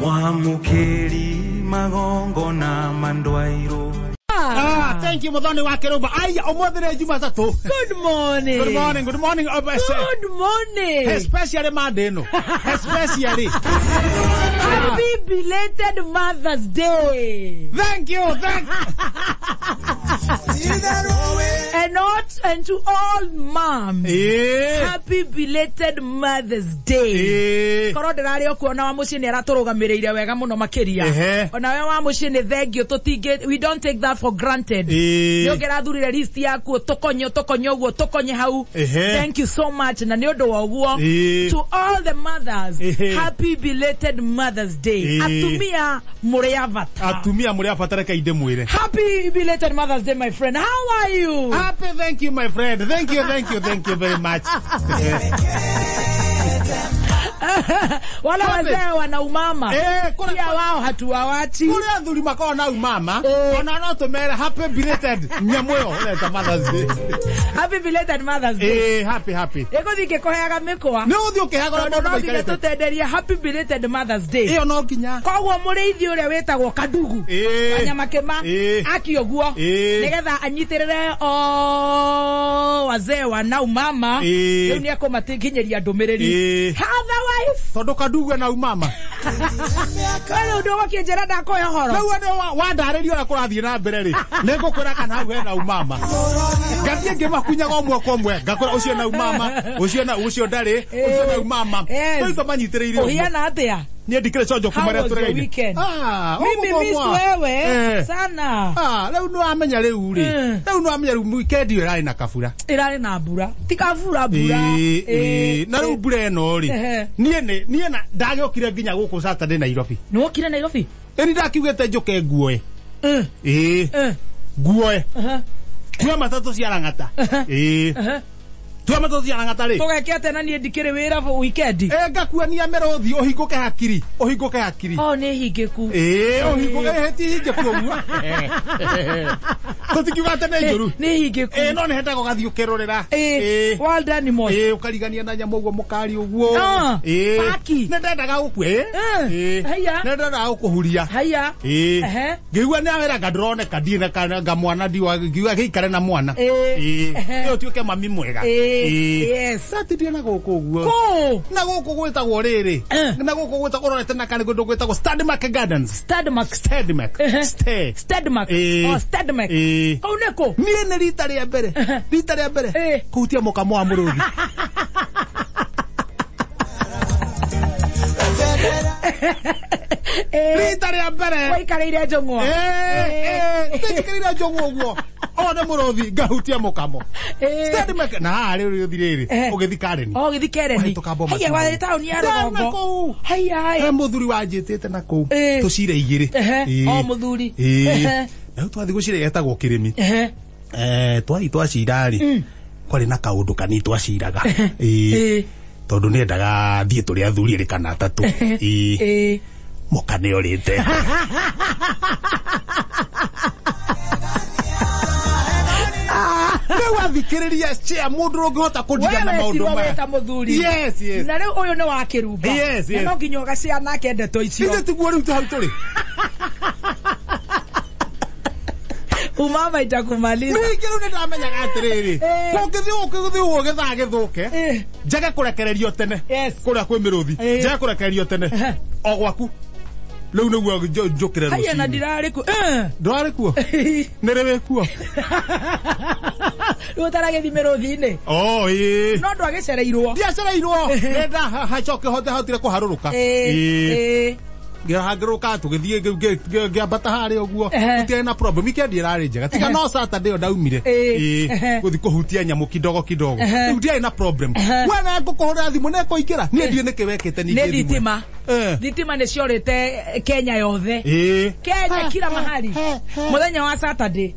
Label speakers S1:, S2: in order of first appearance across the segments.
S1: Mwamũkĩri magongona mandwairwo.
S2: Ah, thank you muthoni wa kirumba. Aya, umuthi ni Jumatatu.
S3: Good morning.
S2: Good morning, good morning.
S3: Good morning.
S2: Especially Monday no. Especially.
S3: Happy belated Mother's Day.
S2: Thank you, thank
S3: And not and to all moms.
S2: Eh.
S3: Happy belated Mother's Day.
S2: Eh.
S3: Korwo ndĩrarĩ o kuona wa mũciĩ nĩ aratũrũgamĩrĩire wega mũno makĩria.
S2: Ehe.
S3: Ona we wa mũciĩ nĩ thengiũ tũtingĩ, we don't take that for granted.
S2: Eh.
S3: Nĩ ũngĩrathurire list yaku tũkonye tũkonye ũguo tũkonye hau.
S2: Ehe.
S3: Thank you so much na nĩ ũndũ wa ũguo.
S2: Eh.
S3: To all the mothers,
S2: Ehe.
S3: happy belated Mother's Day.
S2: Eh.
S3: Atumia mũrĩ a bata.
S2: Atumia mũrĩ a bata reke ndĩmwĩre.
S3: Happy belated Mother's Day, my friend. How are you?
S2: Happy, thank you, my friend. Thank you, thank you, thank you very much.
S3: Wala
S2: Happy.
S3: wazee wana umama.
S2: Eh,
S3: Pia wao hatuwawachi.
S2: Kũrĩ athuri makoragwo na umama
S3: Eh.
S2: ona no tũmere happy belated nyamũ ĩyo ũreta Mother's Day.
S3: Happy belated Mother's Day.
S2: Eh, happy happy.
S3: Ĩgũthiĩ ngĩkũheaga mĩkwa.
S2: Nĩ ũthiĩ ũkĩheaga ũrĩa
S3: Tondũ
S2: maũndũ
S3: no nginya
S2: maikarĩte.
S3: tũtenderie happy belated Mother's Day.
S2: Ĩyo no nginya.
S3: Koguo mũrĩithi ũrĩa wĩtagwo Kadugu
S2: Eh.
S3: Wanyamakĩma
S2: Eh.
S3: aki ũguo
S2: Eh.
S3: nĩgetha anyitĩrĩre o wazee wana umama
S2: Eh.
S3: rĩu nĩekũmakinyĩria ndũmĩrĩri.
S2: Eh.
S3: Otherwise
S2: Tondũ Kadugu na umama.
S3: rĩu ndũgũkĩnjĩra ndakũhe ũhoro.
S2: Rĩu andũ wandarĩria ũrĩa kũrathiĩ na mbere rĩ, nĩ ngũkwĩra kana hau hena umama. Ngathiĩ ngĩmakunyaga ũmwe kwa ũmwe, ngakwĩra ũcio na umama, ũcio na ũcio ndarĩ, ũcio na umama.
S3: Yes.
S2: Rĩu tũmanyitĩrĩire ũguo.
S3: Ũhiana atĩa?
S2: Niĩ ndikĩrĩ conjo
S3: How
S2: kuma rĩrĩa
S3: was your
S2: tũregaine.
S3: weekend?
S2: Ah,
S3: Mimi
S2: ũguo
S3: miss
S2: mwa.
S3: wewe
S2: Eh.
S3: sana.
S2: Ah, rĩu nĩ wamenya rĩu rĩ.
S3: Mm.
S2: Rĩu nĩ wamenya rĩu weekend ĩyo ĩrarĩ na kabura.
S3: Ĩrarĩ na mbura. Ti kabura mbura.
S2: Ĩĩ,
S3: Ĩĩ,
S2: ĩĩ. Na rĩu mbura ĩno rĩ.
S3: Ehe.
S2: Niĩ nĩ niĩ na ndagĩũkire nginya gũkũ Saturday Nairobi.
S3: Nĩ wokire Nairobi?
S2: Ĩni ndakiugĩte njũke nguoe.
S3: Eh,
S2: Ĩĩ,
S3: eh,
S2: nguoe.
S3: aha,
S2: Tua matatũ cia Lang'ata. Ĩĩ.
S3: aha.
S2: Tua matatũ cia Lang'ata rĩ.
S3: Tũgeke atĩa na niĩ ndikĩrĩ wĩra weekend?
S2: Ĩ ngakuania mĩrũthi ũhingũke hakiri, ũhingũke hakiri.
S3: Oh, nĩ hingĩku.
S2: Ĩĩ, ũhingũke ĩ, ti hingĩku ũguo. Tũtikiuga atĩ nĩ njũru.
S3: Nĩ hingĩku.
S2: Ĩĩ, no nĩ hendaga ũgathiĩ ũkĩrorera.
S3: Ĩĩ,
S2: Ĩĩ.
S3: wild animals.
S2: Ĩĩ, ũkarigania na nyamũ ũguo mũkari ũguo.
S3: Ah,
S2: Ĩĩ.
S3: paki.
S2: Nĩ ndendaga gũkũ ĩĩ.
S3: Eh,
S2: Ĩĩ.
S3: haiya.
S2: Nĩ ndendaga gũkũhuria.
S3: Haiya.
S2: Ĩĩ.
S3: Ehe.
S2: Ngĩigua nĩ awĩra nga ndũroneka ndirĩ na kana nga mwana ndiwa ngiuga gĩikare na mwana.
S3: Ĩĩ.
S2: Ĩĩ.
S3: Ehe.
S2: Ĩĩ, ũtuĩke mami mwega.
S3: Ĩĩ. Yes.
S2: Saturday na gũkũ ũguo.
S3: Kũ?
S2: Na gũkũ gwĩtagwo rĩrĩ.
S3: Eh.
S2: Na gũkũ gwĩtagwo ũrorete na karĩ kũndũ gwĩtagwo Stadmark Gardens.
S3: Stadmark.
S2: Stadmark.
S3: Ehe.
S2: Stay.
S3: Stadmark.
S2: Ĩĩ.
S3: Oh, Stadmark.
S2: Ĩĩ.
S3: Kũu nĩ kũ?
S2: Niĩ nĩ rita rĩa mbere. Rita rĩa mbere.
S3: Ĩĩ.
S2: Kũhutia mũkamo wa mũrũthi.
S3: Ĩĩ.
S2: Rita rĩa mbere.
S3: Waikarĩire njũng'wa.
S2: Ndĩnjikĩrĩire njũng'wa ũguo. O nĩ mũrũthi ngahutia mũkamo.
S3: Ĩĩ.
S2: Stadmark na haha rĩu ũgĩthiĩ rĩrĩ.
S3: Ehe.
S2: Ũgĩthiĩ Karen.
S3: Oh, gĩthi Kereni.
S2: Ũhĩtũka Bomas.
S3: Haiya, warĩ taũni ya
S2: Ndana
S3: rũgongo.
S2: kũu.
S3: Haiya.
S2: He mũthuri wanjĩtĩte na kũu.
S3: Ĩĩ.
S2: Tũcire igĩrĩ.
S3: Ehe.
S2: Ĩĩ.
S3: O mũthuri.
S2: Ĩĩ.
S3: Ehe.
S2: Na rĩu twathiĩ gũcira getagwo kĩrĩmi.
S3: Ehe.
S2: Eh, twathiĩ twacira rĩ. Kwarĩ na kaũndũ kanini twaciraga. Ĩĩ.
S3: Ĩĩ.
S2: Tondũ nĩendaga thiĩ tũrĩ athuri erĩ kana atatũ. Ĩĩ.
S3: Ĩĩ.
S2: Mũka nĩorĩte. Rĩu athikĩrĩria cia mũndũ ũngĩhota kũndigana
S3: Wewe
S2: maũndũ
S3: wetirwo
S2: maya.
S3: wĩta mũthuri.
S2: Yes, yes.
S3: Na rĩu ũyũ nĩ wa kĩrumba.
S2: Yes, yes.
S3: Na no nginya ũgacĩa nake ndeto icio.
S2: Ithe tiguo rĩu hau tũrĩ.
S3: Umama itakumaliza.
S2: Ningĩ rĩu nĩndamenyaga atĩrĩrĩ.
S3: Eh.
S2: Kũngĩthiĩ ũgũthiĩ ũguo gĩthaa gĩthũke.
S3: Eh.
S2: Njage kũrekererio tene.
S3: Yes.
S2: Kũrĩa kwĩ mĩrũthi.
S3: Eh.
S2: Njage kũrekererio tene.
S3: Ehe.
S2: O gwaku. Rĩu nĩguo njũkĩre
S3: Haiya na
S2: rũcinĩ.
S3: ndirarĩ kuo. Eh.
S2: Ndwarĩ kuo? Nĩ rĩ wĩ kuo?
S3: Rĩu ũtaragĩthiĩ mĩrũthi-inĩ.
S2: Oh, ĩĩ.
S3: No ndwagĩcereirwo.
S2: Ndiacereirwo. Nenda hacoke hote hotire kũharũrũka.
S3: Ĩĩ.
S2: Ĩĩ.
S3: Ĩĩ.
S2: Ngĩhangĩrũka tũgĩthiĩ ngĩambata harĩa ũguo.
S3: Ehe.
S2: Gũtiarĩ na problem. Weekend ĩrarĩ njega. Tiga no Saturday ĩyo ndaumire.
S3: Ĩĩ.
S2: Ĩĩ.
S3: Ehe.
S2: Gũthiĩ kũhutia nyamũ kidogo kidogo.
S3: Ehe.
S2: Rĩu ndiarĩ na problem.
S3: Ehe.
S2: We na ngũkũhũrĩra thimũ nĩ ĩkũingĩra. Niĩ ndiũĩ nĩkĩ wekĩte ningĩ
S3: Nĩ
S2: thimũ.
S3: thitima.
S2: Eh.
S3: Thitima nĩ ciorĩte Kenya yothe.
S2: Ĩĩ.
S3: Kenya kila mahali. Mũthenya wa Saturday.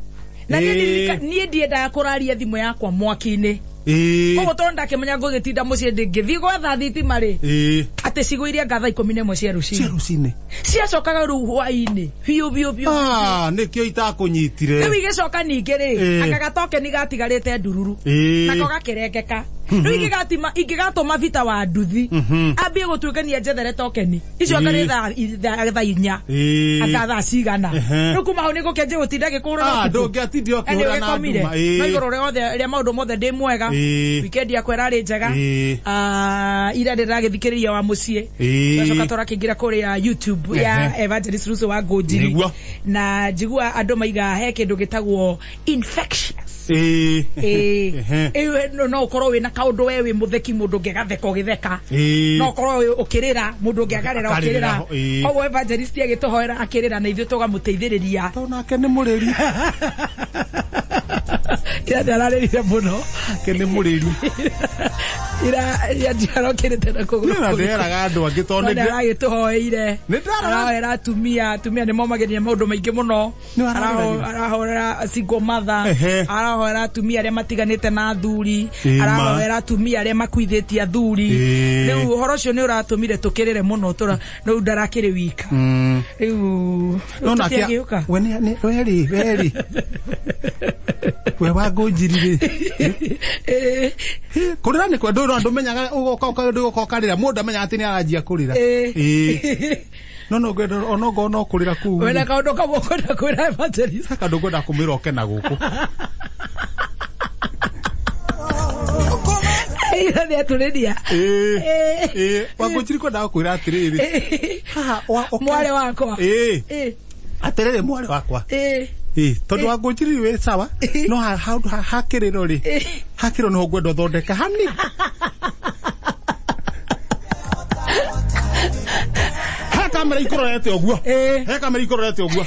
S3: Na niĩ
S2: Ĩĩ.
S3: niĩ ndiendaga kũraria thimũ yakwa mwaki-inĩ.
S2: Ĩĩ.
S3: Koguo tondũ ndakĩmenya ngũgĩtinda mũciĩ ndĩngĩthiĩ gwetha thitima rĩ.
S2: Ĩĩ.
S3: Atĩ cigũirie nga thaa 11 cia
S2: Cia
S3: rũcinĩ.
S2: rũcinĩ.
S3: Ciacokaga rĩu hwaĩ-inĩ. Biũ biũ biũ.
S2: Ah, nĩkĩo itakũnyitire.
S3: Rĩu igĩcoka ningĩ rĩ,
S2: Ĩĩ.
S3: anga gatokeni gatigarĩte ndururu.
S2: Ĩĩ.
S3: Nako gakĩrengeka. Rĩu ingĩgatũma Vita wa nduthi ambie gũtuĩkania njethere tokeni icio anga nĩ thaa 4 anga thaa cigana. Rĩu kuma hau nĩngũkĩanjia gũtinda ngĩkũhũra
S2: Ah,
S3: ũtukũ.
S2: ndũngĩatinda ũkĩhũra na
S3: Nĩũgĩkomire.
S2: nduma.
S3: No igũrũ rĩothe rĩa maũndũ mothe ndĩ mwega. Weekend yakwa ĩrarĩ njega. Ira ndĩragĩthikĩrĩria wa mũciĩ. Twacoka tũrakĩingĩra kũrĩa YouTube ya Evangelist Russo wa Ngũnjiri.
S2: Nĩguo.
S3: Na njigua andũ maiga he kĩndũ gĩtagwo infectious. Ĩyo no ũkorwo wĩna kaũndũ we wĩ mũtheki mũndũ ũngĩ agatheka ũgĩtheka. No ũkorwo ũkĩrĩra mũndũ ũngĩ akarĩra ũkĩrĩra. Koguo Evangelist agĩtũhoera akĩrĩra na ithuĩ tũgamũteithĩrĩria.
S2: Tondũ nake nĩ mũrĩri.
S3: Ira ndararĩrire mũno.
S2: Nake nĩ mũrĩri.
S3: Ira njiarokĩrĩte na kũgũrũ.
S2: Niĩ na ndĩreraga andũ angĩ tondũ
S3: nĩ aragĩtũhoeire. Arahoera atumia, atumia nĩ momagĩria maũndũ maingĩ mũno. Arahoera single mother, arahoera atumia arĩa matiganĩte na athuri, arahoera atumia arĩa makuithĩtie athuri. Rĩu ũhoro ũcio nĩ ũratũmire tũkĩrĩre mũno rĩu ndarakĩrĩ wika. Rĩu tũtiagĩũka.
S2: We nĩ we rĩ we wa Ngũnjiri rĩ. Kũrĩra nĩ kwa ndũ ndũmenyaga ũgoka ndũgoka ũkarĩra mũndũ amenyaga atĩ nĩ aranjia kũrĩra. No no ngwenda ono ngo no kũrĩra kũu.
S3: Wena kaũndũ kamwe ũkwenda kwĩra Evangelist.
S2: Kaũndũ ngwenda kũmwĩra oke na gũkũ.
S3: Ira nĩ atũrĩria.
S2: Wa Ngũnjiri kwendaga kwĩra atĩrĩrĩ. Haha
S3: mwarĩ wakwa.
S2: Atĩrĩrĩ mwarĩ wakwa. Tondũ wa Ngũnjiri wĩ sawa no hakĩrĩro rĩ hakĩrĩro nĩho ngwenda ũthondeka hani. He kamera ikũrorete ũguo. He kamera ikũrorete ũguo.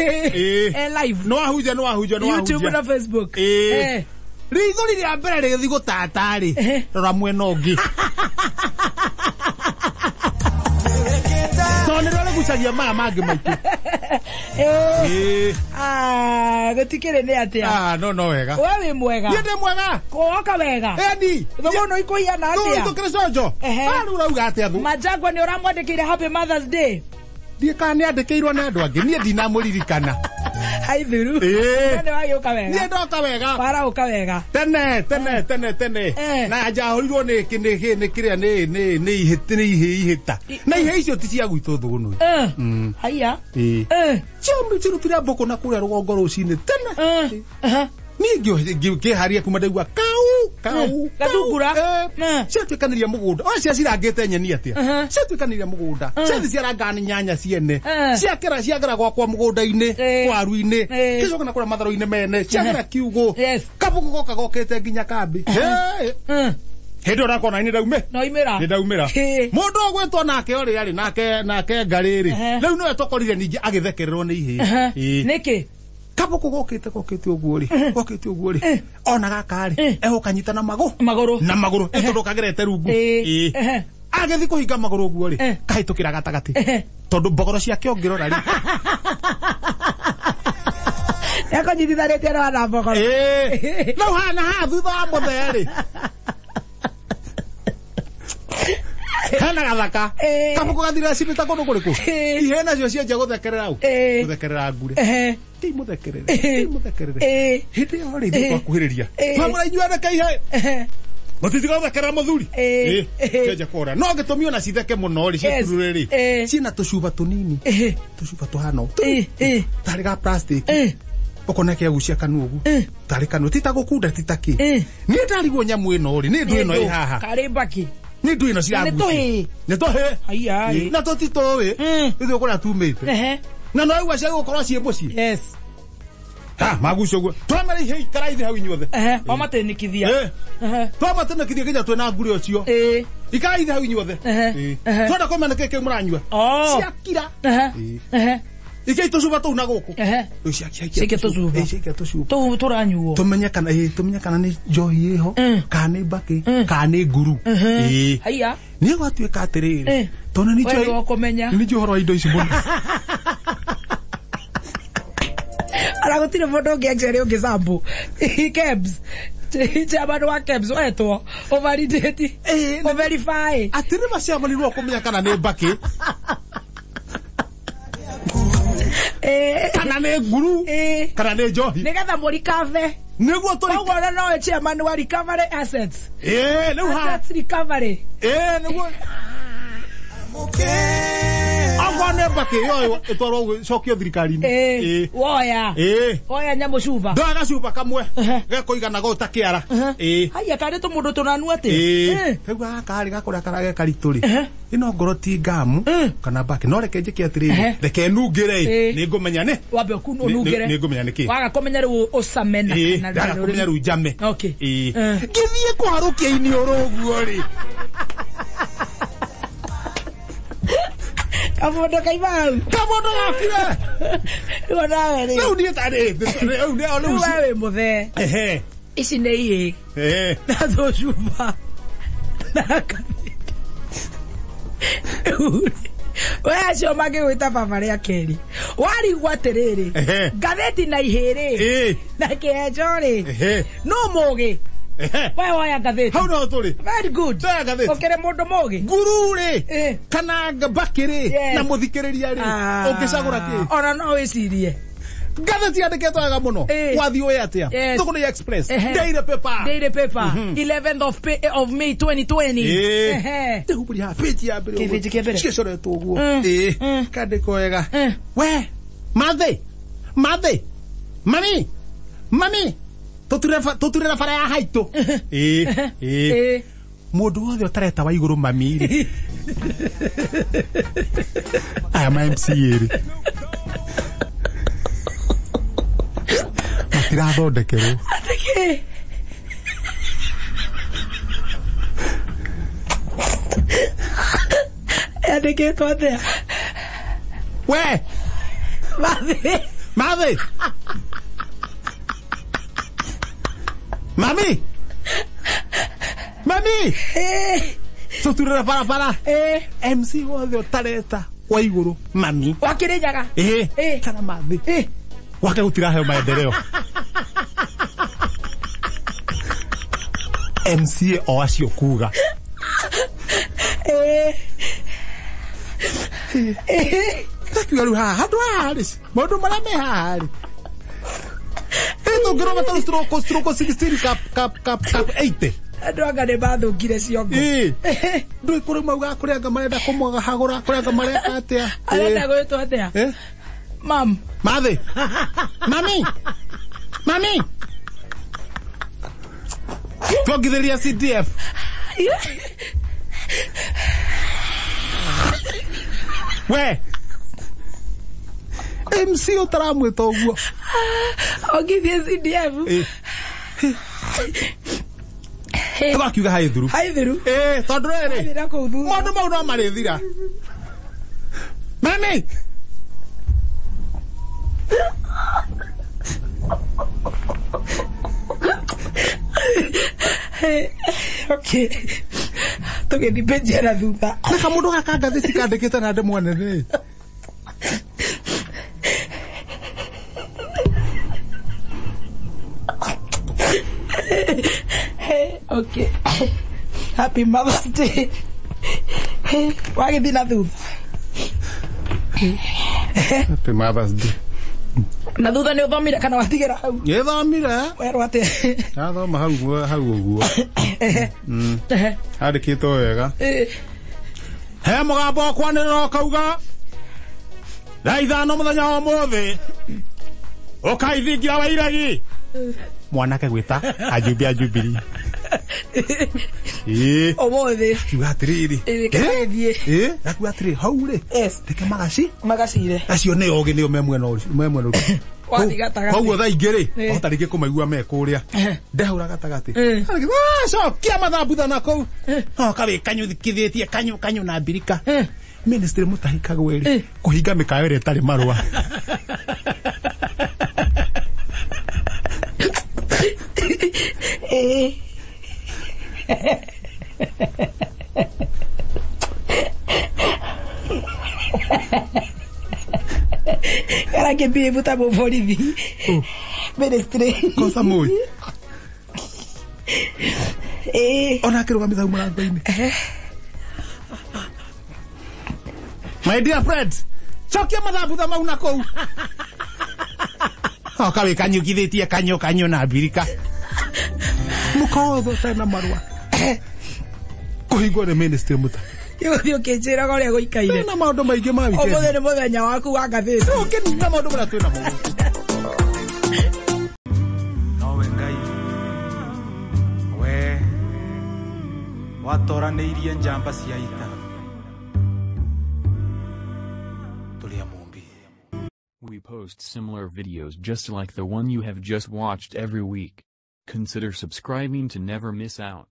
S3: Live.
S2: No ahunjia no ahunjia no ahunjia.
S3: YouTube na Facebook.
S2: Rĩithori rĩa mbere rĩgĩthiĩ gũtata rĩ rora mwena ũngĩ. Tondũ nĩrĩo rĩgucagia maya mangĩ maitũ.
S3: Gũtikĩrĩ nĩ atĩa?
S2: No no wega.
S3: We wĩ mwega?
S2: Niĩ ndĩ mwega.
S3: Kũwoka wega?
S2: Ĩni.
S3: Thũgũ ikũhiana atĩa?
S2: Thũgũ tũkĩrĩ conjo. Rĩu ũrauga atĩa thũ?
S3: Majangwa nĩ ũramwandĩkĩire Happy Mother's Day?
S2: Ndiĩ kana nĩ andĩkĩirwo nĩ andũ angĩ niĩ ndinamũririkana.
S3: Aithuru. Nĩ wagĩũka wega?
S2: Niĩ ndoka wega.
S3: Warahũka wega?
S2: Tene tene tene tene. Na njahũrirwo nĩ nĩ kĩrĩa nĩ nĩ nĩ ihĩta. Na ihĩ icio ti cia gwitũ Thũgũnũ.
S3: Haiya.
S2: Cirutire mbũkũ na kũrĩa rũgongo rũcinĩ tene. Niĩ ngĩharia kuma ndaigua kau kau
S3: gathungura.
S2: Ciatuĩkanĩria mũgũnda. O cia cirangĩte nyeni atĩa? Ciatuĩkanĩria mũgũnda. Ciathi ciaranga nyanya ciene. Ciakĩra ciagera gwakwa mũgũnda-inĩ, waru-inĩ. Gĩcoka na kũrĩa matharũ-inĩ mene. Ciagera kiugũ. Kabũkũ goka gokĩte nginya kambĩ. Hĩndĩ ĩyo ndakona nĩ ndaumĩra.
S3: Nĩ
S2: ndaumĩra. Mũndũ ũgwĩtwo nake ũrĩa rĩ nake nake Ngarĩ rĩ. Rĩu nĩwe tũkorire ningĩ agĩthekererwo nĩ ihĩĩ.
S3: Nĩkĩ?
S2: Kabũkũ gokĩte gokĩte ũguo rĩ gokĩte ũguo rĩ ona gaka rĩ egũkanyita na magũrũ na magũrũ tondũ kagerete rungu. Agĩthiĩ kũhinga magũrũ ũguo rĩ kahĩtũkĩra gatagatĩ tondũ mbogoro ciake ũngĩrora rĩ
S3: ekũnyitithanĩtie na mbogoro.
S2: Rĩu hana haha thutha wa mũthee rĩ hena gathaka kabũkũ gathira cimĩta kũndũ kũrĩkũ ihĩĩ nacio cianjia gũthekerera u gũthekerera ngure. Mũthekerere mũthekerere hĩndĩ ĩyo rĩ ithuĩ twakuhĩrĩria twamũra inyuĩ anake ihĩ mũtitiga gũthekerera mũthuri cianjia kũhũra no gĩtũmi ona citheke mũno rĩ ciaturure rĩ ciĩna tũcuba tũnini tũcuba tũhana ũũ tarĩ ga plastic ũkona kĩagucia kanua ũguo tarĩ kanua ti ta gũkunda ti ta kĩ. Niĩ ndarigwo nyamũ ĩno rĩ nĩ ndũ ĩno ĩ haha
S3: karĩ mbaki
S2: nĩ ndũ ĩno ciragucia nĩ tũhĩ na tũtitũĩ ithuĩ kũrĩa tumĩte na no aigua ciagũkorwo ciĩ mũciĩ. Ha magucio ũguo twamara ihĩ ikara ithe hau inyuothe.
S3: Wamatĩnĩkithia.
S2: Twamatĩnĩkithia nginya twĩna ngure ũcio. Ikara ithe hau inyuothe. Twenda kũmenya nĩkĩ kĩu mũranyua. Ciakira. Ikai tũcuba tũu na gũkũ. Rĩu
S3: ciakia tũcuba.
S2: Ciakia tũcuba.
S3: Tũu tũranyuo.
S2: Tũmenye kana tũmenye kana nĩ njohi ĩho kana nĩ mbakĩ kana nĩ nguru.
S3: Haiya.
S2: Nĩ gwatuĩka atĩrĩrĩ tondũ nĩ njũĩ nĩ njũĩ ũhoro wa indo ici mũno.
S3: Ara gũtirĩ mũndũ ũngĩ actually ũngĩ sample KEBS chairman wa KEBS wetwo ũvalidate ũverify
S2: atĩ nĩ maciamanirwo kũmenya kana nĩ mbakĩ kana nĩ nguru kana nĩ njohi
S3: nĩgetha mũrikabe.
S2: Nĩguo tũrĩ
S3: Koguo ona nowe chairman wa recovery assets.
S2: Ĩĩ, rĩu haha
S3: Assets recovery.
S2: Ĩĩ, nĩguo okorwo nĩ mbakĩ yoywo ĩtwarwo gũcokio thirikari-inĩ.
S3: Ĩĩ. Woya.
S2: Ĩĩ.
S3: Woya nyamũ cuba.
S2: Ndoya gacuba kamwe gekũigana gũũ ta kĩara. Ĩĩ.
S3: Haiya karĩ tũmũndũ tũnanu atĩ.
S2: Ĩĩ. Rĩu gaka rĩ gakũrĩa karage karitũ rĩ ĩno ngorwo ti ngamu kana mbakĩ no reke njĩke atĩrĩrĩ reke nungĩre
S3: Ĩĩ.
S2: nĩ ngũmenya nĩ
S3: Wambe ũnungĩre.
S2: nĩ ngũmenya nĩ kĩ.
S3: Waga kũmenya rĩu ũcame na
S2: Ĩĩ,
S3: na-
S2: ndaga kũmenya rĩu njame.
S3: Okay.
S2: Ĩĩ. Ngĩthiĩ kũharũkia iniũrũ ũguo rĩ
S3: Kamondo kaima hau.
S2: Kamondo gakire.
S3: Rĩu nawe rĩ.
S2: Rĩu niĩ tarĩ rĩu nĩ
S3: Rĩu
S2: rĩu
S3: we wĩ mũthee.
S2: Ehe.
S3: Ici nĩ ihĩ.
S2: Ehe.
S3: Na tũcuba. Na kathĩti. We acio mangĩgwĩta baba rĩa kerĩ. Warigwo atĩrĩrĩ.
S2: Ehe.
S3: Ngathĩti na ihĩ rĩ.
S2: Ĩĩ.
S3: Na kĩenjo rĩ.
S2: Ehe.
S3: Nũ mũgĩ.
S2: Ehe.
S3: We woya ngathĩti.
S2: Hau no tũrĩ.
S3: Very good.
S2: Ndoya ngathĩti.
S3: Ũkĩrĩ mũndũ mũgĩ.
S2: Nguru rĩ
S3: Ĩĩ.
S2: kana mbakĩ rĩ
S3: Yes.
S2: na mũthikĩrĩria rĩ ũngĩcagũra kĩ?
S3: Ona no wĩcirie.
S2: Ngathĩti yandĩkĩtwo wega mũno.
S3: Ĩĩ.
S2: Wathiĩ ũĩ atĩa?
S3: Yes.
S2: Tũkũ nĩ Express.
S3: Ehe.
S2: Daily paper.
S3: Daily paper. 11th of May 2020.
S2: Ĩĩ.
S3: Ehe.
S2: Rĩu haha page ya mbere
S3: Kĩ page kĩa mbere?
S2: Ciĩcoretwo ũguo.
S3: Mm.
S2: Ĩĩ.
S3: Mm.
S2: Kandĩkwo wega.
S3: Mm.
S2: We mathĩ mathĩ mami mami tũturĩre bara ya haitũ. Ĩĩ. Ĩĩ.
S3: Ĩĩ.
S2: Mũndũ wothe ũtareta wa igũrũ mami rĩ aya ma MCA rĩ matirathondekerwo.
S3: Atĩ kĩ? Yandĩkĩtwo atĩa?
S2: We
S3: Mathĩ.
S2: mathĩ mami mami
S3: Ĩĩ.
S2: tũturĩre barabara.
S3: Ĩĩ.
S2: MC wothe ũtareta wa igũrũ mami
S3: Wa Kĩrĩnyaga.
S2: ĩĩ
S3: Ĩĩ.
S2: kana mathĩ
S3: Ĩĩ.
S2: gwake gũtiraheo maendeleo. MCA o acio kuga.
S3: Ĩĩ. Ĩĩ.
S2: Takiuga rĩu haha handũ haha rĩ maũndũ marĩa me haha rĩ ĩ tũngĩrũga ta stroke stroke 16 cup cup cup cup 80.
S3: Andũ anga nĩ mathũkire ciongo.
S2: Ĩĩ. Ndũĩ kũrĩ maugaga kũrĩ anga marenda kũmũhagũra kũrĩ anga mareka atĩa.
S3: Arenda gwĩtwo atĩa?
S2: Ĩ?
S3: Mam.
S2: Mathĩ mami mami tuongithĩria CDF. We MC ũtaramwĩta ũguo.
S3: Ongithie CDF.
S2: Ĩ. Tũgakiuga haĩ thuru.
S3: Haĩ thuru.
S2: Ĩ, tondũ rĩrĩ
S3: Haĩ na kũu thutha.
S2: maũndũ mau no marĩthira. Mami
S3: Okay. Tũgĩthiĩ page ya na thutha.
S2: na kamũndũ gaka ngathĩti kandĩkĩte na ndemwa nene.
S3: Okay. Happy Mother's Day. Wagĩthiĩ na thutha.
S2: Happy Mother's Day.
S3: Na thutha nĩ ũthomire kana watigĩra hau?
S2: Gĩthomire.
S3: Werwo atĩa?
S2: Ndathoma hau hau ũguo.
S3: Ehe.
S2: Handĩkĩtwo wega.
S3: Ĩĩ.
S2: He mũgambo ũkwanĩrĩra ũkauga thaa ithano mũthenya wa ũmũthĩ ũkaithingira wa iregi. Mwanake gwĩta ajumbe a Jubilee. Ĩĩ.
S3: Ũmũthĩ.
S2: Kiuga atĩrĩrĩ.
S3: Ĩĩ, kagĩthiĩ.
S2: Ĩĩ, gakiuga atĩrĩrĩ hau rĩ.
S3: Yes.
S2: Reke magaci.
S3: Magacire.
S2: Acio nĩ ogĩ nĩo me mwena ũcio me mwena ũcio.
S3: Wathiĩ gatagatĩ.
S2: Koguo thaa ingĩ rĩ,
S3: Ĩĩ.
S2: wahota rĩngĩ kũmaigua me kũrĩa. Ndehũra gatagatĩ.
S3: Ĩĩ.
S2: Cokia mathambutha na kũu. No kawĩ kanyuthikithĩtie kanyu kanyu na mbirika.
S3: Ĩĩ.
S2: Ministry Mutahi Kagwe rĩ
S3: Ĩĩ.
S2: kũhinga mĩkawa ĩrĩa ĩtarĩ marũa.
S3: Ĩĩ. Karakĩbehave ta mũborithi. Ministry.
S2: Kosa Moi.
S3: Ĩĩ.
S2: Ona akĩrũgamĩte hau mũrango-inĩ. My dear friend, cokia mathambutha mau na kũu. Oka wĩ kanyugithĩtie kanyo kanyo na mbirika. Mũkotho ũtarĩ na marũa. Kũhingwo nĩ ministry mũta.
S3: Gũthiĩ ũkĩnjĩraga ũrĩa gũikaire.
S2: Twĩna maũndũ maingĩ ma weekend.
S3: Ũmũthĩ nĩ mũthenya waku wa ngathĩti.
S2: Ũkĩnina maũndũ marĩa twĩna mo.
S1: Nowe Ngai we watoranĩirie njamba cia ita tũrĩ a Mũmbi.
S4: We post similar videos just like the one you have just watched every week. Consider subscribing to never miss out.